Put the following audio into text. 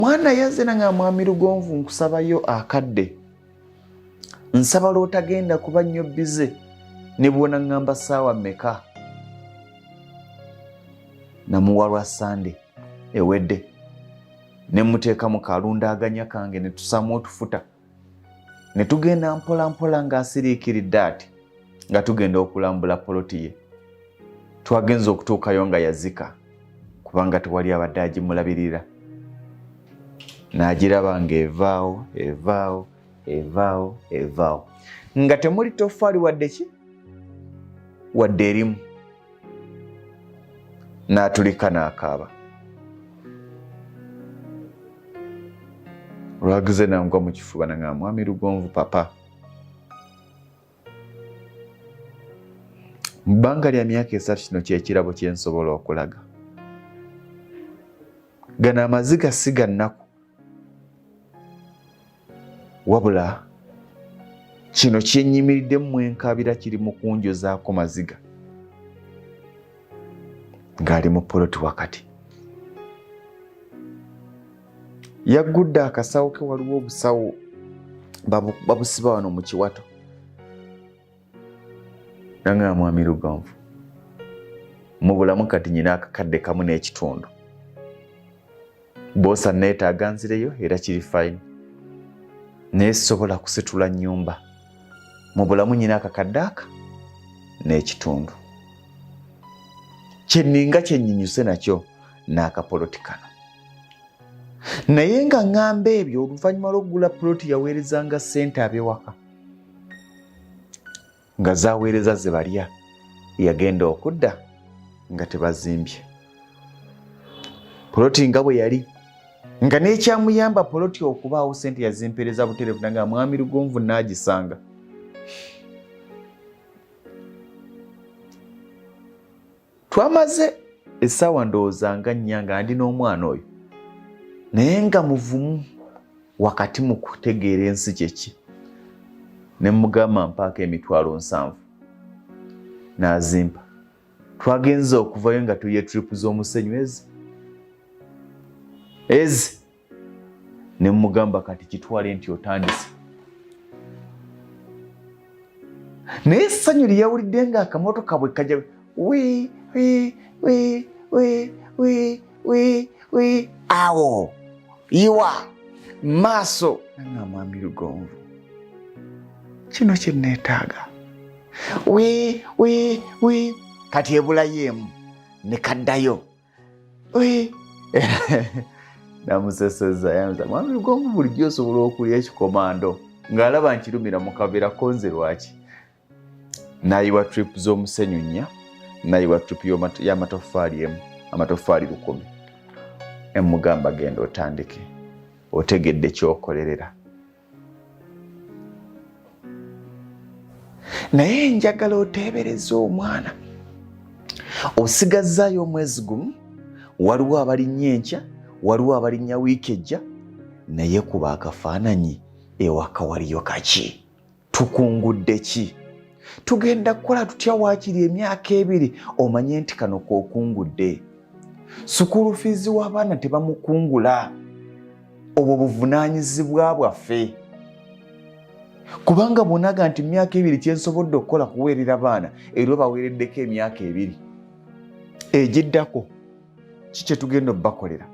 Mwana yazze nanga, "Mwami Lugonvu, nkusabayo akadde, nsaba lwotagenda kuba nnyo busy ne bwona ŋŋamba ssaawa mmeka." Namuwa lwa Sande ewedde, ne muteekamu kalundaaganya kange, ne tusaamu otufuta, ne tugenda mpola mpola ng'asiriikiridde ati nga tugenda okulambula poloti ye. Twagenza okutuukayo nga yazika, kubanga tewali abadde agimulabirira. N'agiraba ng'evaawo, evaawo, evaawo, evaawo, nga temuli toffaali wadde ki, wadde erimu. N'atulika n'akaaba. Lwagize nangwa mu kifuba nanga, "Mwami Lugonvu, papa, mu bbanga lya myaka 3 kino kyekirabo kyensobola okulaga. Gano amaziga si ga nnaku, wabula kino kyenyimiriddemu mwenkabira kiri mu kunjozaako maziga." Ng'ali mu poloti wakati, yaggudde akasawo ke. Waliwo obusawo babusiba wano mu kiwato. Nanga, "Mwami Lugonvu, mu bulamu kati nyina akakadde kamu n'ekitundu. Boosa neetaaga nzireyo, era kiri fine, naye sisobola kusitula nnyumba. Mu bulamu nyina akakadde aka n'ekitundu, kyenninga kyenyinyuse nakyo n'akapoloti kano." Naye nga ŋŋamba ebyo, oluvannyuma lw'okugula puloti yaweerezanga ssente ab'ewaka nga zaweereza ze balya. Yagenda okudda nga tebazimbye poloti nga bwe yali, nga n'ekyamuyamba poloti okubaawo ssente yazimpeereza butereevu. Nanga, "Mwami Lugonvu, naagisanga." Twamaze essaawa ndowooza nga 4 nga ndi n'omwana oyo, naye nga muvumu wakati mu kutegeera ensi kyeki. Ne mugamba, "Mpaako 700,000." N'azimpa. Twagenze okuvayo nga tuye trip z'omusenyu ezi ezi. Ne mugamba, "Kati kitwale nti otandise." Naye essanyu lye yawulidde nga akamotoka bwe kajja, wi wi wi wi wi wi wi, awo yiwa maaso. Nanga, "Mwami Lugonvu, kino kye neetaaga." Wi wi wi, kati ebulayo emu ne kaddayo. Wi, namuseseza yanza, "Mwami Lugonvu, bulijjo osobola okulya ekikomando." Ng'alaba nkirumira mu kaveera konze lwaki. Nayiwa trip z'omusenyu nnya, nayiwa trip y'amatoffaali emu, amatoffaali 1000. Emugamba, "Genda otandike, otegedde kyokolerera, naye njagala oteebereza omwana osigazaayo omwezi gumu. Waliwo abalinnya enkya, waliwo abalinnya wiiki ejja, naye kuba akafaananyi ewaka waliyo kaki? Tukungudde ki? Tugenda kukola tutya waakiri emyaka 2 omanye nti kano kookungudde?" School fees w'abaana tebamukungula, obwo buvunaanyizibwa bwaffe, kubanga bwonaga nti myaka 2 kyensobodde okukola kuweerera baana, era obaweereddeko emyaka 2 egiddako, ki kyetugenda obbakolera?